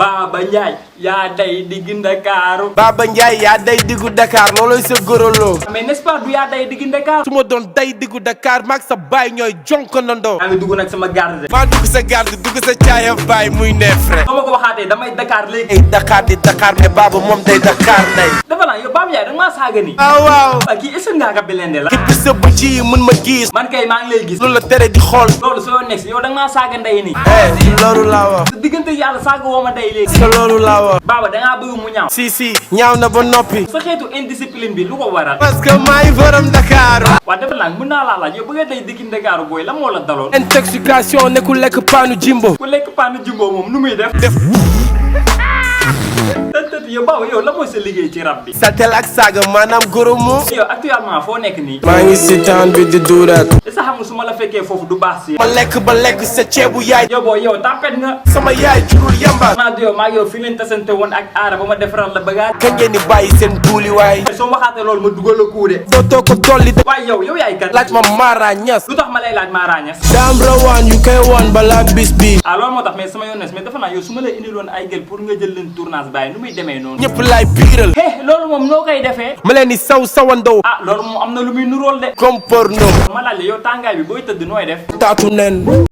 Baba Ndiaye yaa day digg Dakar. Baba Ndiaye yaa day diggu Dakar looloy sa gorolo. mais n'est-ce pas du yaa day digg Dakar. su ma doon day diggu Dakar maag sa baay ñooy jonkanandoo. maa ngi dugg nag sama garde. maa dugg sa garde dugg sa caaya baay muy neef rek. soo ma ko waxaatee damay Dakar léegi. ay Dakar di Dakar mais Baba moom day Dakar nay. dafa naa yow Baba Ndiaye da nga maa saaga nii. waaw waaw. kii est-ce que Ngaka blindé la. képp sa bët yi mën ma gis. man kay maa ngi lay gis. loolu la tere di xool. loolu soo nekk yow da nga maa saaga ndey nii. loolu laa wax. sa diggante yàlla saaga woo ma day léegi. sa loolu laa wax. Baba da ngaa bëgg mu ñaaw. si ñaaw na ba noppi. sa xeetu indiscipline bi lu ko waral. parce que maay borom Dakar. waa dafa naa mën naa laa laaj yow bëgg day digg Dakar booy la moo la daloon. intoxication ne ku lekk paanu jimbo. ku lekk paanu jumbo moom nu muy def. yow Baba yow la mooy sa liggéey ci rab bi. satel ak saaga maanaam goromo. yow actuellement foo nekk nii. maa ngi si taan bi di duuraat. est-ce que xam nga su ma la fekkee foofu du baax si. ma lekk ba lekk sa ceebu yaay. yow boo yow tàppet nga. sama yaay jurul yamba. maa yow maa yow fi leen tasante woon ak aara ba ma defaral la bagage. kañ ngeen di bàyyi seen duuli waay. soo waxaatee loolu ma dugal la kuude. dootoo ko dolli de. waaye yow yaay kan. laaj ma Mara Niass. lu tax ma lay laaj Mara Niass. daam rawaan yu koy wan balaa bis bi. ah loolu moo tax mais sama yoon mais dafa naa yow su ma lay indiloon ay gel pour nga jël leen tournage bàyyi nu muy demee noonu. ñëpp laay biiral. loolu moom noo koy defee. ma leen di sawandoo. ah loolu moom am na lu muy nuróol de. comme porno. ma laaj la yow tàngaay bi booy tëdd nooy def. tatounenn.